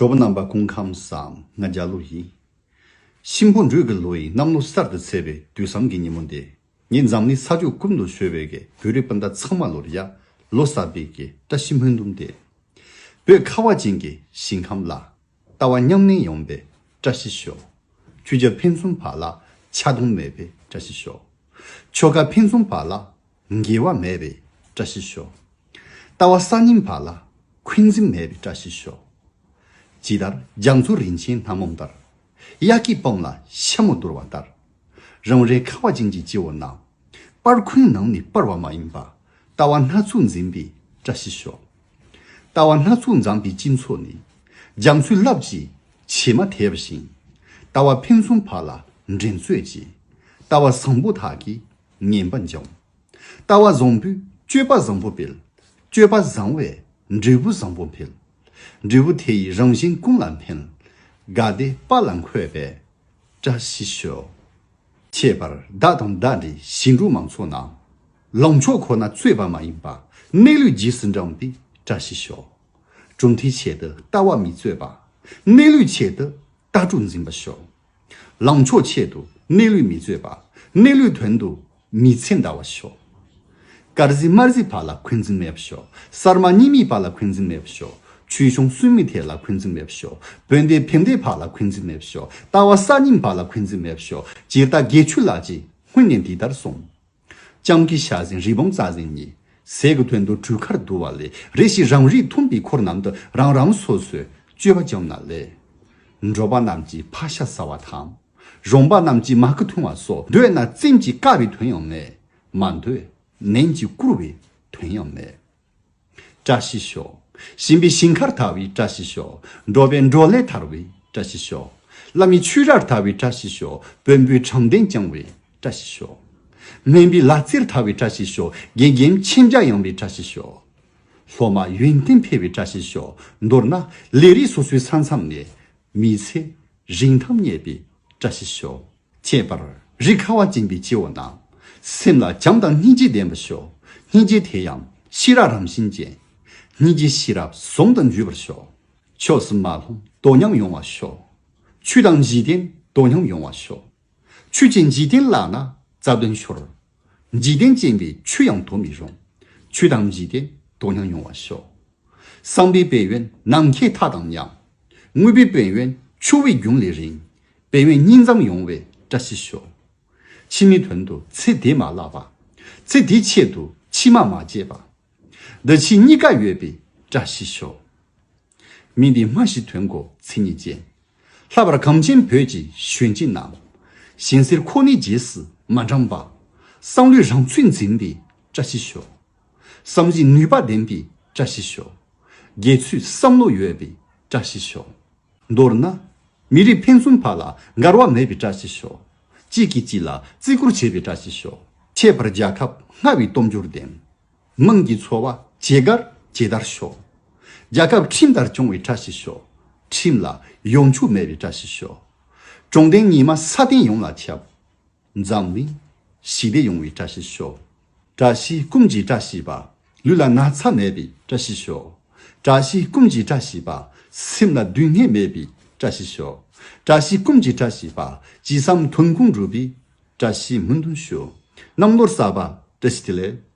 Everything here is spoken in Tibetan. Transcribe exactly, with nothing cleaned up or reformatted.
གྲོགས་པོ་རྣམ་པ་སྐུ་ཁམས་བཟང་། ང་རྒྱ་ལོ་ཡིན། གཤིན་པོ་འབྲུག་གི་ལོ་ཡི་གནམ་ལོ་གསར་དུ་ཚེས་པའི་དུས་བསམ་གྱི་ཉིན་མོ་འདི། ངས་འཛམ་གླིང་ས་ཕྱོགས་ཀུན་ཏུ་བཞུགས་པའི་གི་བོད་རིགས་སྤུན་ཟླ་ཚང་མ་ལོར་ཡ་ལོ་གསར་པའི་གི་བཀྲ་ཤིས་སྨོན་འདུན་འདེབས། བོད་ཁ་བ་ཅན་གྱི་ཞིང་ཁམས་ལ། ལྟ་བ་མཉམ་གནས་ཡོང་བའི་བཀྲ་ཤིས་ཤོག། ཆོས་རྒྱལ་ཕུན་སུམ་ཚོགས་ལ་ཆགས་སྡང་མེད་པའི་བཀྲ་ཤིས་ཤོག། ཆོལ་ཁ་ཕུན་སུམ་ཚོགས་ལ་འགལ་བ་མེད་པའི་བཀྲ་ཤིས་ཤོག། ལྟ་བ་གསར་རྙིང་བར་ལ་འཁོན་འཛིན་མེད་པའི་བཀྲ་ཤིས་ཤོག། ཇི་ལྟར་རྒྱ་མཚོ་རིན་ཆེན་སྣ་མང་ལྟར། དབྱར་སྐྱེས་སྤང་ལ་ཤ་མོ་བསྡུར་བ་ལྟར། རང་རེ་ཁ་བ་ཅན་གྱི་སྤྱི་བོ་ན། སྤར་ཁུང་ནང་ནས་སྤར་བ་མ་ཡིན་པ། ལྟ་བ་སྣ་ཚོགས་འཛིན་པའི་བཀྲ་ཤིས་ཤོག། ལྟ་བ་སྣ་ཚོགས་འཛིན་པའི་སྤྱི་ཚོགས་ནི། རྒྱ་མཚོའི་རླབས་ཀྱིས་བྱེ་མ་ཐེབས་ཤིང་། ལྟ་བ་ཕུན་སུམ་ཚོགས་ལ་འགྲན་རྩོད་ཀྱིས། ལྟ་བ་བཟང་པོ་དག་གིས་ངན་པ་འཇོམས། ལྟ་བ་བཟང་པོས་སྤྱོད་པ་བཟང་པོ་སྤེལ། སྤྱོད་པ་བཟང་བས་འབྲས་བུ་བཟང་པོ་འཕེལ། འབྲས་བུ་དེ་ཡིས་རང་གཞན་ཀུན་ལ་ཕན། དགའ་བདེ་དཔལ་ལ་འཁོད་པའི་བཀྲ་ཤིས་ཤོག། ཁྱད་པར་བདག་དང་བདག་འདྲའི་ཞིང་འབྲོག་མང་ཚོགས་རྣམས། ལངས་ཕྱོགས་ཁོ་ན་རྩོད་པ་མ་ཡིན་པ། གནས་ལུགས་རྗེས་སུ་འབྲང་པའི་བཀྲ་ཤིས་ཤོག། གྲུབ་མཐའི་ཆེད་དུ་ལྟ་བ་མི་རྩོད་པ། གནས་ལུགས་ཆེད་དུ་ལྟ་གྲུབ་འཛིན་པ་ཤོག། ལངས་ཕྱོགས་ཆེད་དུ་གནས་ལུགས་མི་རྩོད་པ། གནས་ལུགས་དོན་དུ་མི་ཚེ་འདའ་བར་ཤོག། དཀར་ཟས་དམར་ཟས་བར་ལ་འཁོན་འཛིན་མེད་པར་ཤོག། གསར་མ་རྙིང་མའི་བར་ལ་འཁོན་འཛིན་མེད་པར་ཤོག། ཆོས་སྐྱོང་སྲུང་མའི་ཐད་ལ་འཁོན་འཛིན་མེད་པར་ཤོག། བོན་སྡེ་ཕན་བདེའི་བར་ལ་འཁོན་འཛིན་མེད་པར་ཤོག། ལྟ་བ་གསར་རྙིང་བར་ལ་འཁོན་འཛིན་མེད་པར་ཤོག། ཇི་ལྟར་དགེ་ཆོས་ལགས་ཀྱིས་སྔོན་ནས་འདི་ལྟར་གསུངས། སྤྱང་ཀི་ཤ་ཟན་རི་བོང་རྩྭ་ཟན་གཉིས། ཟས་ཀྱི་དོན་དུ་གྲོས་ཁར་བསྡུ་བ་ལས། རེ་ཞིག་རང་རིགས་མཐུན་པའི་འཁོར་རྣམས་དུ། རང་རང་སོ་སོས་སྤྱོད་པ་བཅོམ་ན་ལེགས། འབྲོག་པ་རྣམས་ཀྱིས་ཕག་ཤ་ཟ་བ་དང་། རོང་པ་རྣམས་ཀྱིས་མ་ཁུ་འཐུང་བ་སོགས། འདོད་ན་བཙེམ་གྱིས་བཀག་པའི་དོན་ཡང་མེད། མ་འདོད་ནན་གྱིས་བསྐུར་བའི་དོན་ཡང་མེད། བཀྲ་ཤིས་ཤོག། ཞིང་པའི་ཞིང་ཁར་དར་བའི་བཀྲ་ཤིས་ཤོག། འབྲོག་པའི་འབྲོག་ལས་དར་བའི་བཀྲ་ཤིས་ཤོག། བླ་མའི་ཆོས་རར་དར་བའི་བཀྲ་ཤིས་ཤོག། བོན་པོའི་དྲང་བདེན་བསྐྱངས་བའི་བཀྲ་ཤིས་ཤོག། སྨན་པའི་ལག་རྩལ་དར་བའི་བཀྲ་ཤིས་ཤོག། དགེ་རྒན་མཁྱེན་རྒྱ་ཡངས་པའི་བཀྲ་ཤིས་ཤོག། སློབ་མ་ཡོན་ཏན་འཕེལ་བའི་བཀྲ་ཤིས་ཤོག། མདོར་ན་ལས་རིགས་སོ་སོའི་ས་མཚམས་ནས། མི་ཚེ་རིན་ཐང་རྙེད་པའི་བཀྲ་ཤིས་ཤོག། ཁྱད་པར་རི་ཁ་བ་ཅན་པའི་སྤྱི་བོ་ན། སེམས་ལ་བྱམས་དང་སྙིང་རྗེ་ལྡན་པར་ཤོག། སྙིང་རྗེ་དེ་ཡང་ཤེས་རབ་རང་བཞིན་ཅན། སྙིང་རྗེའི་ཤེས་རབ་ཟུང་དུ་འཇུག་པར་ཤོག། ཕྱོགས་སུ་མ་ལྷུང་དོ་མཉམ་ཡོང་བར་ཤོག། ཆོས་དང་འཇིག་རྟེན་དོ་མཉམ་ཡོང་བར་ཤོག། ཆོས་ཀྱིས་འཇིག་རྟེན་བརླག་ན་རྩ་དོན་ཤོར། འཇིག་རྟེན་རྐྱེན་པས་ཆོས་ཡང་དོར་མི་རུང་། ཆོས་དང་འཇིག་རྟེན་དོ་མཉམ་ཡོང་བར་ཤོག། བསམ་པའི་དཔལ་ཡོན་ནམ་མཁའི་མཐའ་དང་མཉམ། དངོས་པོའི་དཔལ་ཡོན་ཆུ་བོའི་རྒྱུན་ལས་རིང་། དཔལ་ཡོན་གཉིས་འཛོམས་ཡོང་བའི་བཀྲ་ཤིས་ཤོག། ཕྱི་མའི་དོན་དུ་ཚེ་འདི་མ་བརླག་པ། ཚེ་འདིའི་ཆེད་དུ་ཕྱི་མ་མ་བརྗེད་པ། འདི་ཕྱི་གཉིས་ཀ་ཡོད་པའི་བཀྲ་ཤིས་ཤོག། མི་འདི་སྨྲ་ཤེས་དོན་གོ་མཚན་ཉིད་ཅན། ལྷག་པར་གངས་ཅན་བོད་ཀྱི་གཞོན་སྐྱེས་རྣམས། ཞིང་སེར་ཁོ་ནའི་རྗེས་སུ་མ་འབྲངས་པ། བསམ་བློའི་རང་ཚུགས་འཛིན་པའི་བཀྲ་ཤིས་ཤོག། བསམ་གཞིག་ནུས་པ་ལྡན་པའི་བཀྲ་ཤིས་ཤོག། དགེ་ཚུལ་བསམ་བློ་ཡོད་པའི་བཀྲ་ཤིས་ཤོག། མདོར་ན། མི་རིགས་ཕན་ཚུན་བར་ལ་འགལ་བ་མེད་པའི་བཀྲ་ཤིས་ཤོག། གཅིག་གིས་གཅིག་ལ་བརྩི་བཀུར་བྱེད་པའི་བཀྲ་ཤིས་ཤོག། ཁྱད་པར་རྒྱལ་ཁབ་སྔར་བས་སྟོབས་འབྱོར་ལྡན། མིང་གི་འཚོ་བ་ཇེ་དགར་ཇེ་དར་ཤོག། རྒྱལ་ཁབ་ཁྲིམས་ལྟར་སྐྱོང་བའི་བཀྲ་ཤིས་ཤོག། ཁྲིམས་ལ་གཡོ་འཁྱུག་མེད་པའི་བཀྲ་ཤིས་ཤོག། དྲང་བདེན་ཉི་མ་ས་སྟེང་ཡོངས་ལ་ཁྱབ། འཛམ་གླིང་ཞི་བདེ་ཡོང་བའི་བཀྲ་ཤིས་ཤོག། བཀྲ་ཤིས་ཀུན་གྱི་བཀྲ་ཤིས་པ། ལུས་ལ་ན་ཚ་མེད་པའི་བཀྲ་ཤིས་ཤོག། བཀྲ་ཤིས་ཀུན་གྱི་བཀྲ་ཤིས་པ། སེམས་ལ་སྡུག་བསྔལ་མེད་པའི་བཀྲ་ཤིས་ཤོག། བཀྲ་ཤིས་ཀུན་གྱི་བཀྲ་ཤིས་པ། ཅི་བསམ་དོན་ཀུན་འགྲུབ་པའི་བཀྲ་ཤིས་སྨོན་འདུན་ཞུ། གནམ་ལོར་གསར་པ་བཀྲ་ཤིས་བདེ་ལེགས།